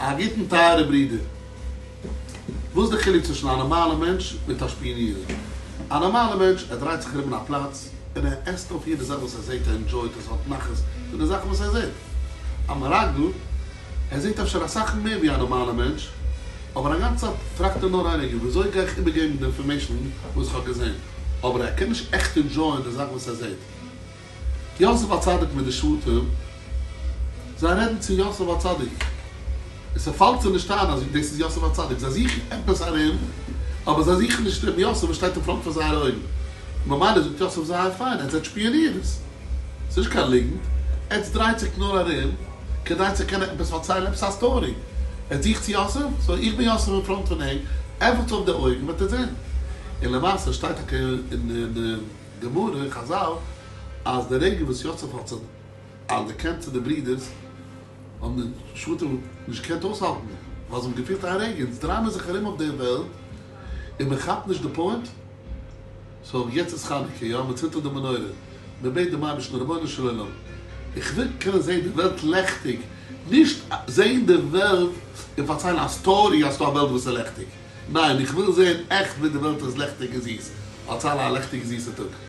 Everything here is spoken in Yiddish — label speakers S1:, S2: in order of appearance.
S1: א גוטן טייערע ברודער. וואס איז די חילוק צווישן א נארמאלע מענטש מיט א שפיאנירער? א נארמאלע מענטש ער דרייט זיך ארום אין א פלאץ און ער עסט אויף יעדע זאך וואס ער זעט ער enjoy ט עס האט נחת פון די זאכן וואס ער זעט. א מרגל ער זעט אפשר אסאך מער ווי א נארמאלע מענטש אבער א גאנצע צייט טראכט ער נאר איין רגע וויאזוי גיי איך איבערגעבן די information וואס איך האב געזען אבער ער קען נישט עכט enjoy ען די זאך וואס ער זעט. יוסף הצדיק מיט די שבטים, זיי רעדן צו יוסף הצדיק, און ס'פאלט זיי נישט איין אז דאס איז יוסף הצדיק, זיי זוכן עפעס ארום, אבער זיי זוכן נישט דעם יוסף וואס שטייט אין front פון זייערע אויגן. ממילא זאגט יוסף זייער פיין, עטס זענט שפיאנירערס, ס'איז נישט קיין ליגנט, עטס דרייט זיך נאר ארום כדי צו קענען עפעס פארציילן, עפעס א story. עטס זוכט צו יוסף? so איך בין יוסף אין front פון ענק, עפנטס אויף די אויגן וועט עטס זען. און למעשה שטייט טאקע אין די. גמרא און חזל אז די רגע וואס יוסף האט זיך אנערקענט צו די ברידערס האבן די שבטים נישט געקענט אויסהאלטן ווייל זיי האבן געפילט איין רגע אונז דרייען מיר זיך ארום אויף דער וועלט און מען כאפט נישט די point. so יעצט איז חנוכה יא מען צינדט אן די מנורה מען בעט דעם אייבערשטן רבונו של עולם איך וויל קענען זען די וועלט לעכטיג נישט זען די וועלט און פארציילן א story אז ס'דא א וועלט וואס איז לעכטיג. ניין, איך וויל זעהן עכט ווי די וועלט איז לעכטיג און זיס. האטס אלע א לעכטיגע זיסע טאג.